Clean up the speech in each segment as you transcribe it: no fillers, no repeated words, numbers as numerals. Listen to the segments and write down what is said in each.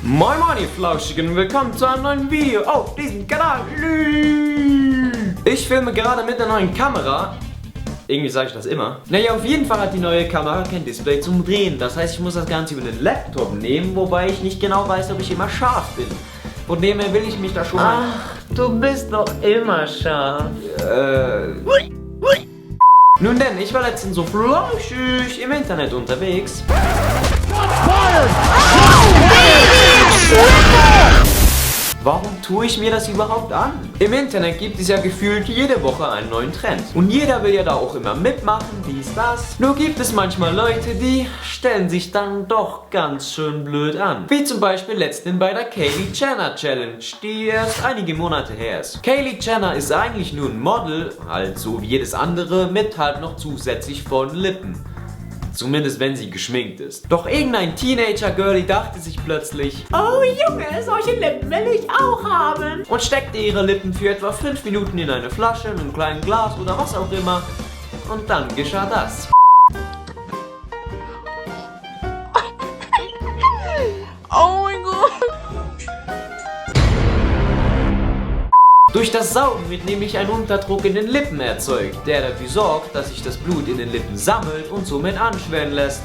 Moin Moin ihr Flauschigen, willkommen zu einem neuen Video auf diesem Kanal. Ich filme gerade mit einer neuen Kamera. Irgendwie sage ich das immer. Naja, auf jeden Fall hat die neue Kamera kein Display zum Drehen. Das heißt, ich muss das Ganze über den Laptop nehmen, wobei ich nicht genau weiß, ob ich immer scharf bin. Von dem her will ich mich da schon mal... Ach, du bist doch immer scharf. Nun denn, ich war letztens so flauschig im Internet unterwegs. Warum tue ich mir das überhaupt an? Im Internet gibt es ja gefühlt jede Woche einen neuen Trend. Und jeder will ja da auch immer mitmachen, dies, das. Nur gibt es manchmal Leute, die stellen sich dann doch ganz schön blöd an. Wie zum Beispiel letztens bei der Kylie Jenner Challenge, die erst einige Monate her ist. Kylie Jenner ist eigentlich nur ein Model, halt so wie jedes andere, mit halt noch zusätzlich vollen Lippen. Zumindest wenn sie geschminkt ist. Doch irgendein Teenager-Girlie dachte sich plötzlich: Oh Junge, solche Lippen will ich auch haben. Und steckte ihre Lippen für etwa 5 Minuten in eine Flasche, in einem kleinen Glas oder was auch immer. Und dann geschah das. Oh mein Gott. Durch das Saugen wird nämlich ein Unterdruck in den Lippen erzeugt, der dafür sorgt, dass sich das Blut in den Lippen sammelt und somit anschwellen lässt,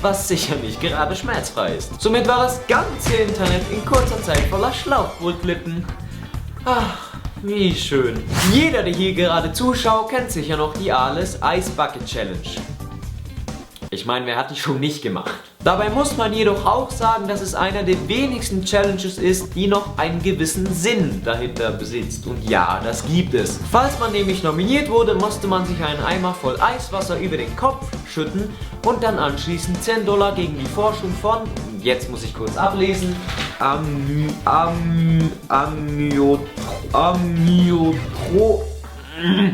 was sicher nicht gerade schmerzfrei ist. Somit war das ganze Internet in kurzer Zeit voller Schlauchbootlippen. Ach, wie schön. Jeder, der hier gerade zuschaut, kennt sicher noch die Ales Ice Bucket Challenge. Ich meine, wer hat die schon nicht gemacht? Dabei muss man jedoch auch sagen, dass es einer der wenigsten Challenges ist, die noch einen gewissen Sinn dahinter besitzt. Und ja, das gibt es. Falls man nämlich nominiert wurde, musste man sich einen Eimer voll Eiswasser über den Kopf schütten und dann anschließend $10 gegen die Forschung von, jetzt muss ich kurz ablesen,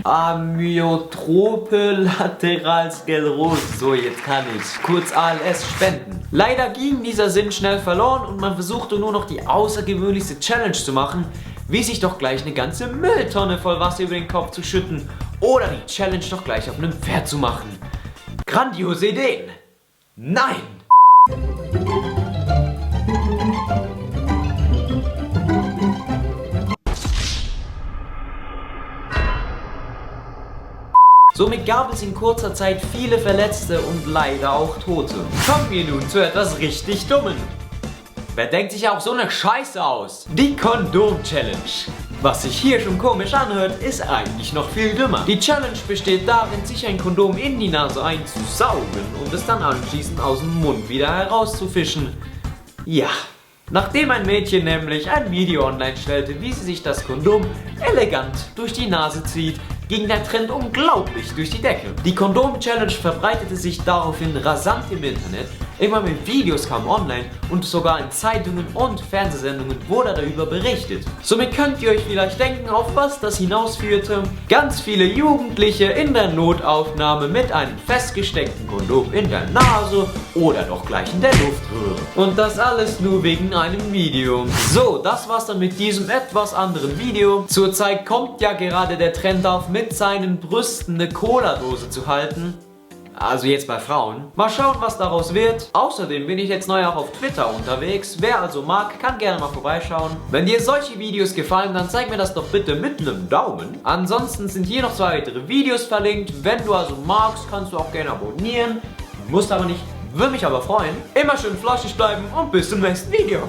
Amyotrope Lateralsklerose. So, jetzt kann ich. Kurz ALS spenden. Leider ging dieser Sinn schnell verloren und man versuchte nur noch die außergewöhnlichste Challenge zu machen, wie sich doch gleich eine ganze Mülltonne voll Wasser über den Kopf zu schütten oder die Challenge doch gleich auf einem Pferd zu machen. Grandiose Ideen. Nein! Somit gab es in kurzer Zeit viele Verletzte und leider auch Tote. Kommen wir nun zu etwas richtig Dummen. Wer denkt sich auch so eine Scheiße aus? Die Kondom-Challenge. Was sich hier schon komisch anhört, ist eigentlich noch viel dümmer. Die Challenge besteht darin, sich ein Kondom in die Nase einzusaugen und es dann anschließend aus dem Mund wieder herauszufischen. Ja. Nachdem ein Mädchen nämlich ein Video online stellte, wie sie sich das Kondom elegant durch die Nase zieht, ging der Trend unglaublich durch die Decke. Die Kondom-Challenge verbreitete sich daraufhin rasant im Internet, immer mehr Videos kamen online und sogar in Zeitungen und Fernsehsendungen wurde darüber berichtet. Somit könnt ihr euch vielleicht denken, auf was das hinausführte. Ganz viele Jugendliche in der Notaufnahme mit einem festgesteckten Kondom in der Nase oder doch gleich in der Luftröhre. Und das alles nur wegen einem Video. So, das war's dann mit diesem etwas anderen Video. Zurzeit kommt ja gerade der Trend auf, mit seinen Brüsten eine Cola-Dose zu halten. Also jetzt bei Frauen. Mal schauen, was daraus wird. Außerdem bin ich jetzt neu auch auf Twitter unterwegs. Wer also mag, kann gerne mal vorbeischauen. Wenn dir solche Videos gefallen, dann zeig mir das doch bitte mit einem Daumen. Ansonsten sind hier noch 2 weitere Videos verlinkt. Wenn du also magst, kannst du auch gerne abonnieren. Musst aber nicht. Würde mich aber freuen. Immer schön flauschig bleiben und bis zum nächsten Video.